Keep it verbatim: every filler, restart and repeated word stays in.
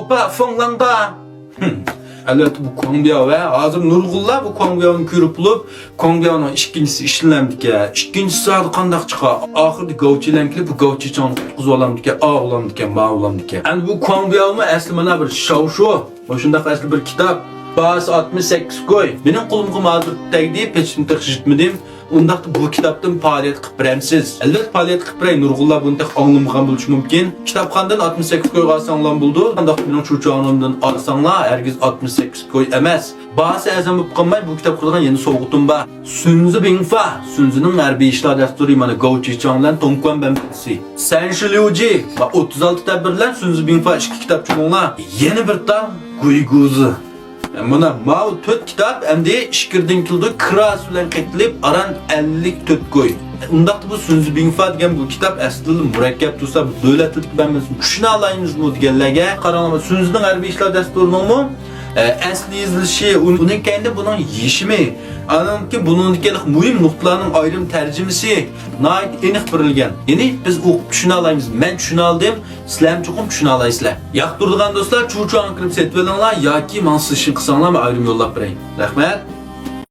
ئوپا فېڭلاندا. ھىم. ئەلۋەتتە، بۇ كۇاڭبياۋ ھە. ھازىر نۇرغۇنلار بۇ كۇاڭبياۋنى كۆرۈپ بولۇپ، كۇاڭبياۋنىڭ ئىككىنچىسى ئىشلىنەمدىكەن، ئىككىنچىسى ھازىر قانداق چىقار، ئاخىرىدا گاۋچىلەن كېلىپ، بۇ گاۋچىچاڭنى قۇتقۇزۇۋالامدىكەن، ئا ئۇلامدىكەن، ما ئۇلامدىكەن. ئەمدى بۇ كۇاڭبياۋمۇ ئەسلى مانا بىر شاۋشۇ، مۇشۇنداق ئەسلى بىر كىتاب، باھاسى ئاتمىش سەككىز كوي. مېنىڭ قولۇمغا ھازىر تەگدى، پېچىتىنى تېخى يىرتمىدىم. ئۇنداقتا بۇ كىتابتىن پائالىيەت قىلىپ بېرەمسىز؟ ئەلۋەتتە، پائالىيەت قىلىپ بېرەي، نۇرغۇنلار بۇنى تېخى ئاڭلىمىغان بولۇشى مۇمكىن. كىتابخانىدىن ئاتمىش سەككىز كويغا ئالساڭلار بولىدۇ. ئانداق مېنىڭ چۇچاڭلىرىمدىن ئالساڭلار، ھەرگىز ئاتمىش سەككىز كوي ئەمەس. باھاسى ئەرزان بولۇپ قالماي، بۇ كىتاب قىلىدىغان يەنە سوۋغىتىم بار. سۈنزى بىڭفا، سۈنزىنىڭ ھەربىي ئىشلار دەستۇرى، مانا، گاۋچىچاڭ بىلەن توڭكۇەن بەنبىسى. سەنشى ليۇجى ۋە ئوتتۇز ئالتە تەبىر بىلەن سۈنزى بىڭفا ئىككى كىتاب چۈشۈرۈڭلار. يەنە بىر تام گۇيگۇزى. مانا ماۋۇ تۆت كىتاب ئەمدى ئىچكىرىدىن كېلىدۇ، كىراسى بىلەن قېتىلىپ ئاران ئەللىك تۆت كوي. ئۇنداقتا بۇ سۈنزى بىڭفا دېگەن بۇ كىتاب ئەسلىدىلا مۇرەككەپ تۇرسا، بۇ دۆلەت تىلىدىكى بەنبىسىنى چۈشىنەلايمىزمۇ دېگەنلەرگە قاراڭلار. سۈنزىنىڭ ھەربىي ئىشلار دەستۇرىنىڭمۇ، ئە، ئەسلى يېزىلىشى، ئۇن-، ئۇنىڭ كەينىدە بۇنىڭ يېشىمى، ئانىڭدىكى بۇنىڭدىكى مۇھىم نۇقتىلارنىڭ ئايرىم تەرجىمىسى ناھايىتى ئېنىق بېرىلگەن. يەنى بىز ئوقۇپ چۈشىنەلايمىز. مەن چۈشىنەلدىم. سىلەرمۇ چوقۇم چۈشىنەلەيسىلەر. ياقتۇرىدىغان دوستلار، چۇچۇڭغا كىرىپ سېتىۋېلىڭلار ياكى ماڭا سىلىشىڭ قىلساڭلار، مەن ئايرىم يوللاپ بېرەي. رەھمەت.